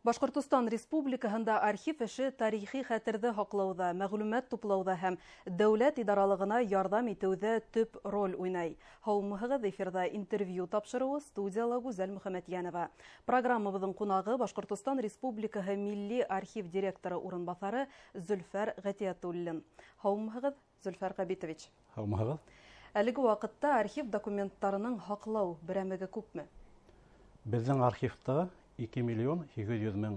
Башҡортостан Республикаһында архив эше тарихи хәтерҙе һаҡлауҙа, мәғлүмәт туплауҙа һәм дәүләт идаралығына ярҙам итеүҙә төп роль уйнай. Һаумыһығыҙ, эфирҙа интервью тапшырыуы, студияла Гүзәл Мөхәмәтйәнова. Программабыҙҙың ҡунағы Башҡортостан Республикаһы Милли архив директоры урынбаҫары Зөлфәр Ғәтиәтуллин. Һаумыһығыҙ, Зөлфәр Ғәбитович. Һаумыһығыҙ. Әлеге ваҡытта архив документтарының һаҡлау берәмеге күпме? Беҙҙең архивта 2 миллион 800 мең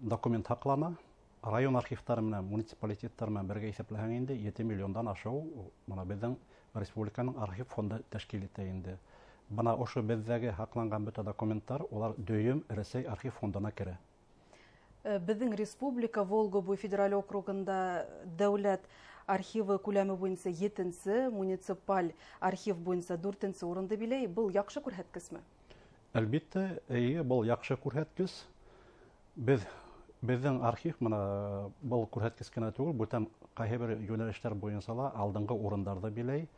документ һаҡлана. Район архивтары менән муниципалитеттар менән бергә иҫәпләһәң инде 7 миллиондан ашыу бына беҙҙең республиканың архив фонды тәшкил итә инде. Бына ошо беҙҙәге һаҡланған бөтә документтар улар дөйөм Рәсәй архив фондына керә. Беҙҙең республика Волга буй федераль округында дәүләт архивы күләме буйынса 7-нсе, муниципаль архив буйынса 4-нсе урынды биләй. Был яҡшы күрһәткесме? Әлбиттә, эйе, был яҡшы күрһәткес. Беҙҙең архив бына был күрһәткес кенә түгел, бүтән ҡайһы бер йүнәлештәр буйынса ла алдынғы урындарҙы биләй.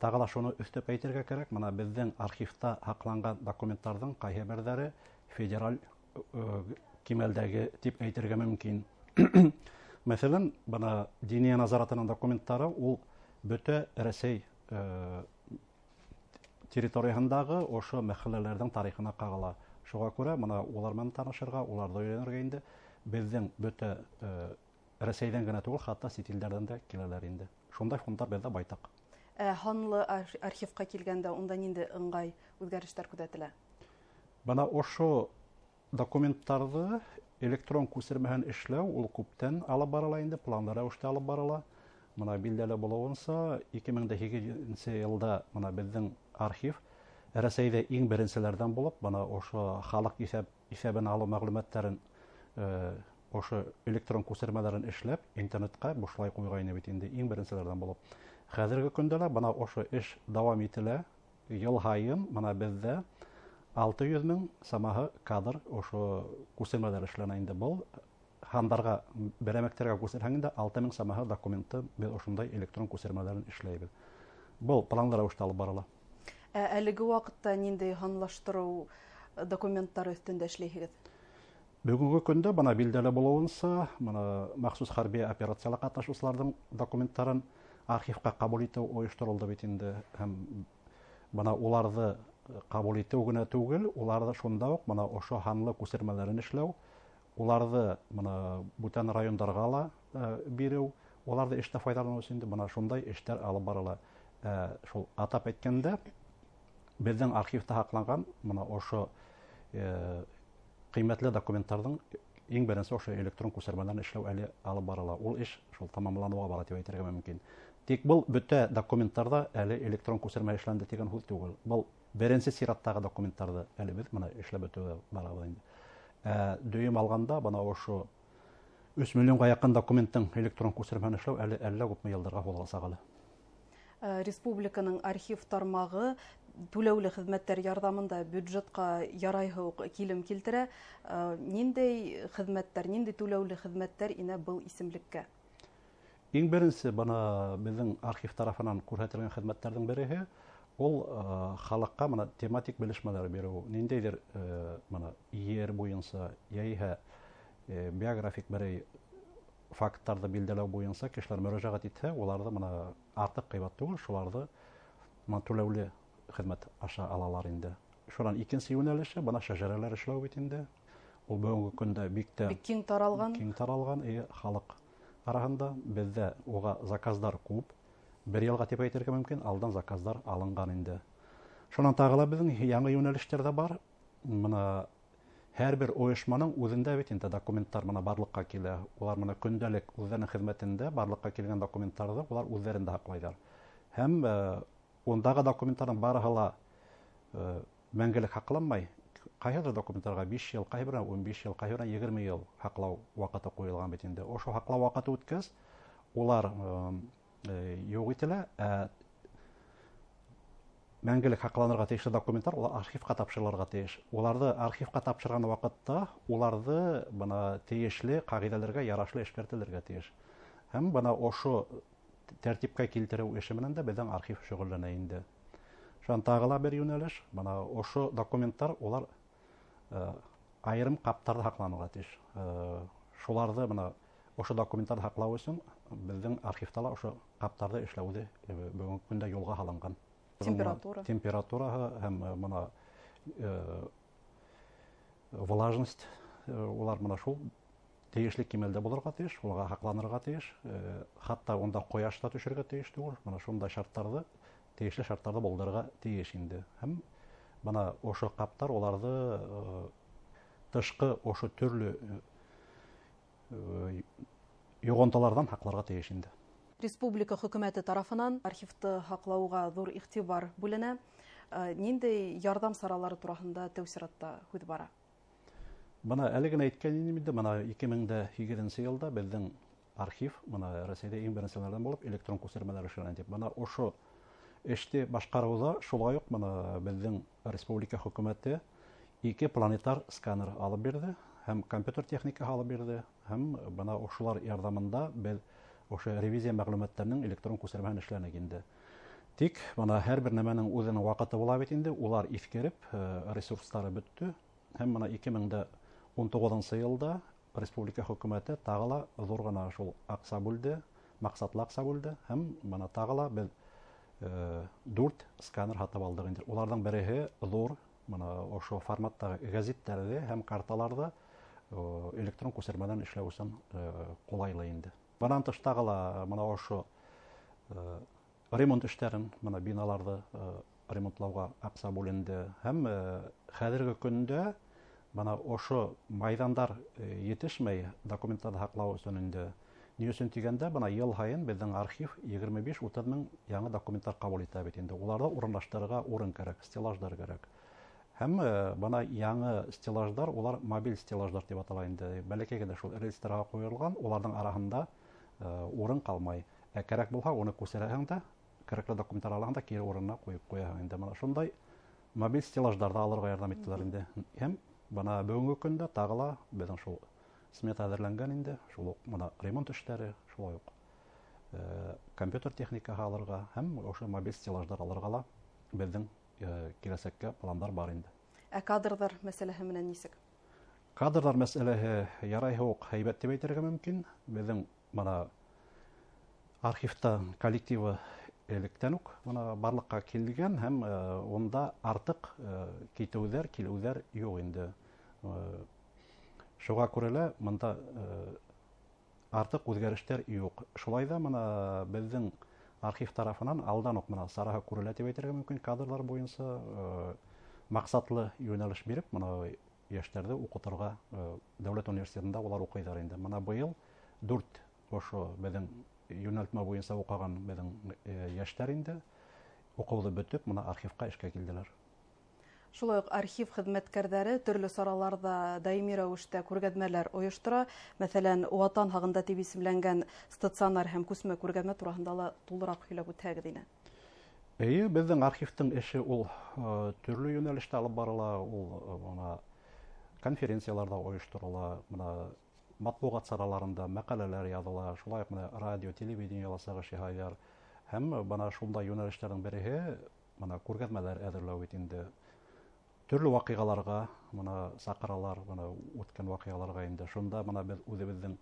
Тағы ла шуны өҫтәп әйтергә кәрәк, бына беҙҙең архивта һаҡланған документтарҙың ҡайһы берҙәре федераль кимәлдәге тип әйтергә мөмкин. Мәҫәлән, бына Диния назаратының документтары ул бөтә Рәсәй территорияһындағы ошо мәхәлләләрҙең тарихына ҡағыла. Шуға күрә бына улар менән танышырға, уларҙы өйрәнергә инде беҙҙең бөтә Рәсәйҙән генә түгел, хатта сит илдәрҙән дә киләләр инде. Шундай фондар беҙҙә байтаҡ. Һанлы архивҡа килгәндә унда ниндәй ыңғай үҙгәрештәр күҙәтелә? Бына ошо документтарҙы электрон күсермәһен эшләү ул күптән алып барыла инде, планлы рәүештә алып барыла. Бына билдәле булыуынса, 2008 йылда бына беҙҙең архив Рәсәйҙә иң беренселәрҙән булып, бына ошо халыҡ иҫәбен алыу мәғлүмәттәрен, ошо электрон күсермәләрен эшләп, интернетҡа бушлай ҡуйғайны бит инде, иң беренселәрҙән булып. Хәҙерге көндә лә бына ошо эш дауам ителә. Йыл һайын бына беҙҙә 600 мең самаһы кадр ошо күсермәләр эшләнә инде. Был һандарға, берәмектәргә күсерһәң инде 6 мең самаһы документты беҙ ошондай электрон күсермәләрен эшләйбеҙ. Был планлы рәүештә алып барыла. Әлеге ваҡытта ниндәй һанлаштырыу документтары өҫтөндә эшләйһегеҙ? Бөгөнгө көндә бына билдәле булыуынса, бына махсус хәрби операцияла ҡатнашыусыларҙың документтарын архивҡа ҡабул итеү ойошторолдо бит инде. Һәм бына уларҙы ҡабул итеү генә түгел, уларҙы шунда уҡ бына ошо һанлы күсермәләрен эшләү, уларҙы бына бүтән райондарға ла биреү, уларҙы эштә файҙаланыу өсөн инде бына шундай эштәр алып барыла. Шул атап әйткәндә, беҙҙең архивта һаҡланған бына ошо ҡиммәтле документтарҙың иң беренсе ошо электрон күсермәләрен эшләү әле алып барыла. Ул эш шул тамамланыуға бара тип әйтергә мөмкин. Тик был бөтә документтарҙа әле электрон күсермә эшләнде тигән һүҙ түгел. Был беренсе сираттағы документтарҙы әле беҙ бына эшләп бөтөүгә барабыҙ инде. Дөйөм алғанда бына ошо 3 миллионға яҡын документтың электрон күсермәһен эшләү әле әллә күпме йылдарға һуҙыласаҡ әле. Республиканың архив тармағы түләүле хеҙмәттәр ярҙамында бюджетҡа ярайһы уҡ килем килтерә. Ниндәй хеҙмәттәр, ниндәй түләүле хеҙмәттәр инә был исемлеккә? Иң беренсе бына беҙҙең архив тарафынан күрһәтелгән хеҙмәттәрҙең береһе ул халыҡҡа бына тематик белешмәләр биреү, ниндәйҙер бына ер буйынса йәиһә биографик берәй факттарҙы билдәләү буйынса кешеләр мөрәжәғәт итһә, уларҙы бына артыҡ ҡыйбат түгел, шуларҙы бына түләүле хеҙмәт аша алалар инде. Шунан икенсе йүнәлеше бына шәжәрәләр эшләү бит инде. Ул бөгөнгө көндә бик тә бик киң таралған. Киң таралған, халыҡ араһында беҙҙә уға заказдар күп. Бер йылға тип әйтергә мөмкин, алдан заказдар алынған инде. Шунан тағы ла беҙҙең яңы йүнәлештәр ҙә бар. Бына һәр бер ойошманың үҙендә бит инде документтар бына барлыҡҡа килә. Улар бына көндәлек үҙҙәренең хеҙмәтендә барлыҡҡа килгән документтарҙы улар үҙҙәрендә һаҡлайҙар. Һәм ундағы документтарҙың барыһы ла мәңгелек һаҡланмай. Ҡайһы бер документтарға 5 йыл, ҡайһы беренә 15 йыл, ҡайһы беренә 20 йыл һаҡлау ваҡыты ҡуйылған бит инде. Ошо һаҡлау ваҡыты үткәс, улар юҡ ителә. Мәңгелек һаҡланырға тейешле документтар улар архивҡа тапшырылырға тейеш. Уларҙы архивҡа тапшырған ваҡытта уларҙы бына тейешле ҡағиҙәләргә ярашлы эшкәртелергә тейеш. Һәм бына ошо тәртипкә килтереү эше менән дә беҙҙең архив шөғөлләнә инде. Шунан тағы ла бер йүнәлеш, бына ошо документтар улар Айырым ҡаптарҙа һаҡланырға тейеш. Шуларҙы бына ошо документтарҙы һаҡлау өсөн беҙҙең архивта ла ошо ҡаптарҙы эшләүҙе бөгөнгө көндә юлға һалынған. Температура. Температураһы һәм бына влажность, улар бына шул тейешле кимәлдә булырға тейеш, уларға һаҡланырға тейеш, хатта унда ҡояш та төшөргә тейеш түгел. Бына шундай шарттарҙы, тейешле шарттарҙы булдырырға тейеш инде. Һәм бына ошо ҡаптар уларҙы тышҡы ошо төрлө йоғонталарҙан һаҡларға тейеш инде. Республика хөкүмәте тарафынан архивты һаҡлауға ҙур иғтибар бүленә. Ниндәй ярҙам саралары тураһында тәү сиратта һүҙ бара? Бына әле генә әйткән инем инде, бына 2008 йылда беҙҙең архив, бына Рәсәйҙә иң беренселәрҙән булып электрон күсермәләр эшләгән тип. Бына ошо эште башҡарыуҙа шулай уҡ бына беҙҙең республика хөкүмәте 2 планетар сканер алып бирҙе һәм компьютер техникаһы алып бирҙе, һәм бына ошолар ярҙамында беҙ ошо ревизия мәғлүмәттәренең электрон күсермәһен эшләнек инде. Тик бына һәр бер нәмәнең үҙенең ваҡыты була бит инде, улар иҫкереп, ресурстары бөттө. Һәм бына 2019 йылда республика хөкүмәте тағы ла ҙур ғына шул аҡса бүлде, маҡсатлы аҡса бүлде, һәм бына тағы ла беҙ 4 сканер һатып алдыҡ инде. Уларҙың береһе ҙур, бына ошо форматтағы гәзиттәрҙе һәм карталарҙы электрон күсермәнән эшләү өсөн ҡулайлы инде. Бынан тыш тағы ла бына ошо ремонт эштәрен, бына биналарҙы ремонтлауға аҡса бүленде. Һәм хәҙерге көндә бына ошо майҙандар етешмәй документтарҙы һаҡлау өсөн инде. Ни өсөн тигәндә, бына йыл һайын беҙҙең архив 25-30 мең яңы документтар ҡабул итә бит инде. Уларҙы урынлаштырырға урын кәрәк, стеллаждар кәрәк. Һәм бына яңы стеллаждар, улар мобиль стеллаждар тип атала инде. Бәләкәй генә шул рельстарға ҡуйылған, уларҙың араһында урын ҡалмай. Ә кәрәк булһа, уны күсерәһең дә, кәрәкле документтар алаһың да кире урынына ҡуйып ҡуяһың инде. Бына шундай мобиль стеллаждарҙы алырға ярҙам иттеләр инде. Һәм бына бөгөнгө көндә тағы ла беҙҙең шул смета әҙерләнгән инде, шул уҡ бына ремонт эштәре, шулай уҡ компьютер техникаһы алырға һәм ошо мобиль стеллаждар алырға ла беҙҙең киләсәккә пландар бар инде. Ә кадрҙар мәсьәләһе менән нисек? Кадрҙар мәсьәләһе ярайһы уҡ һәйбәт тип әйтергә мөмкин. Беҙҙең бына архивта коллективы электән үк бына барлыҡҡа килгән һәм унда артыҡ китеүҙәр, килеүҙәр юҡ инде. Шуға күрә лә бында артыҡ үҙгәрештәр юҡ. Шулай ҙа бына беҙҙең архив тарафынан алдан уҡ бына сараһы күрелә тип әйтергә мөмкин, кадрҙар буйынса маҡсатлы йүнәлеш биреп, бына йәштәрҙе уҡытырға дәүләт университетында улар уҡыйҙар инде. Бына быйыл 4 ошо беҙҙең йүнәлтмә буйынса уҡыған беҙҙең йәштәр инде уҡыуҙы бөтөп, бына архивҡа эшкә килделәр. Шулай уҡ архив хеҙмәткәрҙәре төрлө сараларҙа даими рәүештә күргәҙмәләр ойоштора. Мәҫәлән, Ватан һағында тип исемләнгән стационар һәм күсмә күргәҙмә тураһында ла тулыраҡ һөйләп үтһәгеҙ ине. Эйе, беҙҙең архивтың эше ул төрлө йүнәлештә алып барыла, ул бына конференцияларҙа ойошторола, бына матбуғат сараларында мәҡәләләр яҙыла, шулай уҡ бына радио, телевидениела сығыш яһайҙар. Һәм бына шундай йүнәлештәрҙең береһе бына күргәҙмәләр әҙерләү бит инде. Төрлө ваҡиғаларға бына саҡыралар, бына үткән ваҡиғаларға инде. Шунда бына беҙ үҙебеҙҙең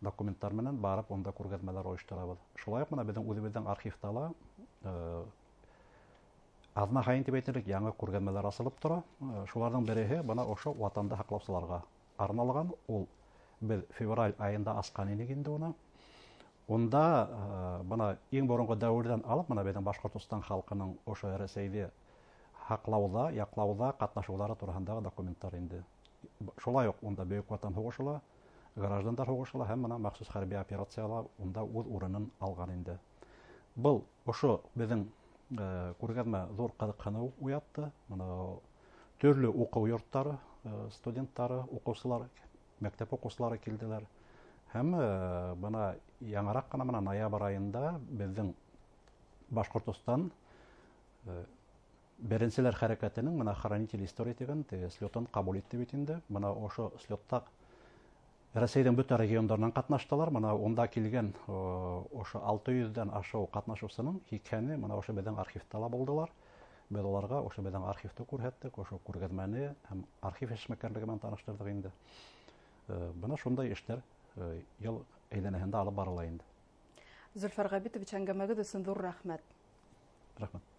документтар менән барып унда күргәҙмәләр ойошторабыҙ. Шулай уҡ бына беҙҙең үҙебеҙҙең архивта ла аҙна һайын тип әйтерлек яңы күргәҙмәләр асылып тора. Шуларҙың береһе бына ошо Ватанды һаҡлаусыларға арналған. Ул беҙ февраль айында асҡан инек инде уны. Унда бына иң боронғо дәүерҙән алып бына беҙҙең Башҡортостан халҡының ошо Рәсәйҙе һаҡлауҙа, яҡлауҙа ҡатнашыуҙары тураһындағы документтар инде. Шулай уҡ унда Бөйөк Ватан һуғышы ла, граждандар һуғышы ла һәм бына махсус хәрби операция ла унда үҙ урынын алған инде. Был ошо беҙҙең күргәҙмә ҙур ҡыҙыҡһыныу уятты. Бына төрлө уҡыу йорттары, студенттары, уҡыусылар, мәктәп уҡыусылары килделәр. Һәм бына яңыраҡ ҡына бына ноябрь айында беҙҙең Башҡортостан Беренселәр хәрәкәтенең бына Хранитель истории тигән теге слетын ҡабул итте бит инде. Бына ошо слетта Рәсәйҙең бөтә региондарынан ҡатнаштылар. Бына унда килгән ошо 600-дән ашыу ҡатнашыусының 80-е бына ошо беҙҙең архивта ла булдылар. Беҙ уларға ошо беҙҙең архивты күрһәттек, ошо күргәҙмәне һәм архив эшмәкәрлеге менән таныштырҙыҡ инде. Бына шундай эштәр йыл әйләнәһендә алып барыла инде. Зөлфәр Ғәбитович, әңгәмәгеҙ өсөн ҙур рәхмәт. Рәхмәт.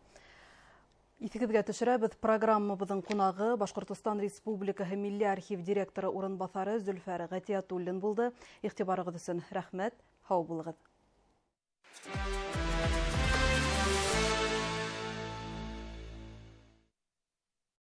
Иҫегеҙгә төшөрәбеҙ, программабыҙҙың ҡунағы Башҡортостан Республикаһы Милли архив директоры урынбаҫары Зөлфәр Ғәтиәтуллин булды. Иғтибарығыҙ өсөн рәхмәт, һау булығыҙ.